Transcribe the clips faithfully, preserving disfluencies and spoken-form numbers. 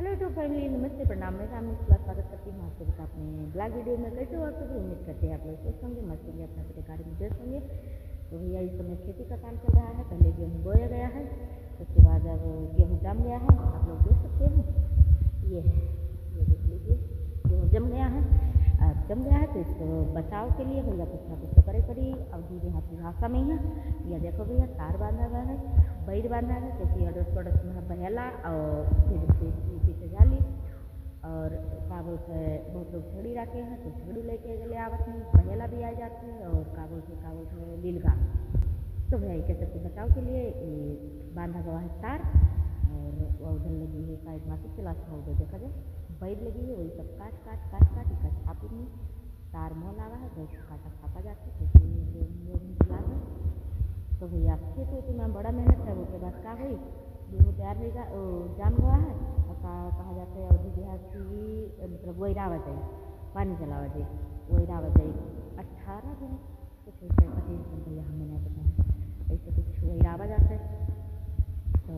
Hello YouTube family, नमस्ते, प्रणाम। मैं कामिनी शुक्ला, स्वागत करती हूँ आप सभी का अपने blog video में। कैसे हो आप सभी? उम्मीद करते हैं आप लोग स्वस्थ होंगे, मस्त होंगे, अपने अपने कार्य में व्यस्त होंगे। तो भैया, इस समय खेती का काम चल रहा है, पहले गेहूँ बोया गया है, उसके बाद अब गेहूँ जम गया है, आप लोग देख सकते हैं। ये है, ये देख लीजिए, गेहूँ जम गया है। अब जम गया है तो इसको बचाव के लिए भैया कुछ ना कुछ तो करे पड़ी। अब दीदी हाथ की भाषा में ही है, या देखो भैया, तार बांधा गया है, बैर बांधा गया, क्योंकि अड़ोस पड़ोस में बहेला और फिर पीछे जाली। और का बोलते हैं, बहुत लोग छड़ी रखे हैं तो छड़ी लेके गले आवत नहीं, बहेला भी आ जाते हैं और का बोलते हैं, का बोलते हैं, लीलगाय। तो भैया, इके सबके बचाव के लिए ये बांधा गवा है तार। और वो उधर लगी है शायद माचिस के लाश में, उधर देखा जाए, बैर लगी है, वही सब काट काट काट काट इका छापी में तार मोल आवा है, गैस काटा छापा जाता है, तो ये जो मोल निकला है। तो भैया, खेत वेत में बड़ा मेहनत है, ओके बाद का होई, गेहूँ तैयार होइगा, ओ, जाम गवा है, और का कहा जाता है, अवधी बिहार की, मतलब, वैरावा जाई, पानी चलावा जाई, वैरावा जाई, अठारह दिन, कुछ ऐसे पच्चीस दिन, भैया, हमें नहीं पता है, ऐसे कुछ वैरावा जाता है। तो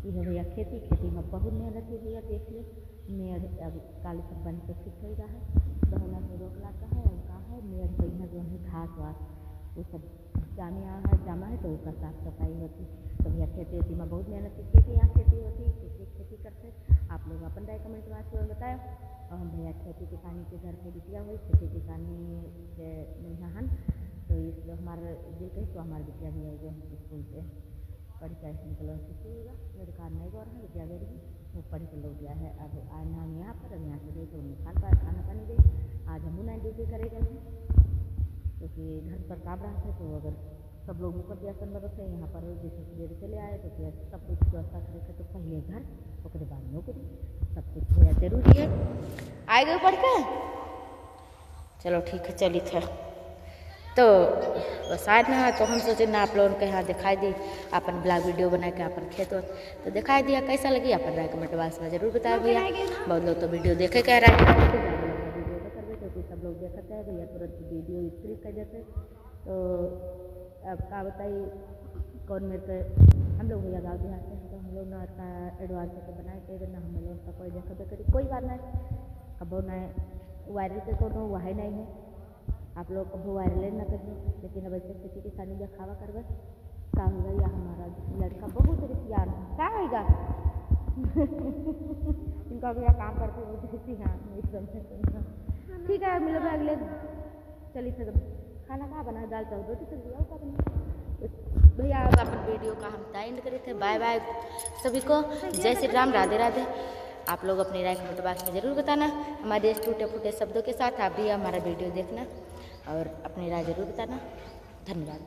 ये है भैया खेती, खेती में बहुत मेहनत है भैया, देख ली, मेड़ अब काली सब बन के ठीक होइगा है, बहेला से रोक लाग है, और का है, मेड़ पे यहाँ जो है घास वास, वो सब जामे आ है, जामा है, तो उसका साफ सफाई होती। तो भैया, खेती वेती में बहुत मेहनत की खेती, यहाँ खेती होती, खेती, खेती करते। आप लोग अपन राय comment में जरूर बताएं। और हम भैया खेती किसानी के घर के बिटिया हुई, खेती किसानी के नैहा हन, तो इसलिए हमारे दिल कही तो हमारे बिटिया भी आएगी स्कूल से पढ़ के निकलो, छुट्टी होगा, मेरे कार नहीं गौर है, बिटिया गई रही, वो पढ़ के लौट गया है। अब आए ना हम यहाँ पर, अब यहाँ से गई तो उन्हें खान पाए, खाना पानी दे, आज हम उन्हें ड्यूटी करेगा, क्योंकि घर पर काम रहा था, तो अगर सब लोग ऊपर के आसन में बसे, यहाँ पर जैसे सवेरे चले आए, तो फिर सब कुछ व्यवस्था करे के, तो पहले घर, ओकरे बाद नौकरी, सब कुछ भैया जरूरी है। आए गए पढ़ के? चलो ठीक है, चलित है। तो बस आज ना, तो हम सोचे ना आप लोगन के यहाँ दिखाई दी, अपन blog video बना के अपन खेत वेत। तो दिखाई दिया, कैसा लगी अपन राय comment box में जरूर बताओ भैया। बहुत लोग तो video देखे कह रहा है, video तो करबे, क्योंकि सब लोग देखते हैं भैया, तुरंत video skip कर देते। तो अब का बताई, कौन मेरे पे, हम लोग भैया गाँव देहात से हैं, तो हम लोग ना इतना advance होके बनाए थे, ना हम लोग का कोई देखबे करी, कोई बात नहीं। अब ना viral के कोनो वही नहीं है, आप लोग कबो viral ना करिए, लेकिन अब ऐसे खेती किसानी दिखावा करबे, का होगा या हमारा लड़का बहुत रिसियान है, का होगा? इनका भैया काम करते हुए रिसियान है, एकदम से। ठीक है, मिलबे अगले, चलिए फिर खाना का बना, दाल चावल रोटी सब्जी और का बना? भैया, अब अपन video का हम time end करे थे। Bye bye सभी को, जय श्री राम, राधे राधे। आप लोग अपनी राय comment box में जरूर बताना, हमारे इस टूटे फूटे शब्दों के साथ आप भी हमारा video देखना और अपनी राय जरूर बताना। धन्यवाद।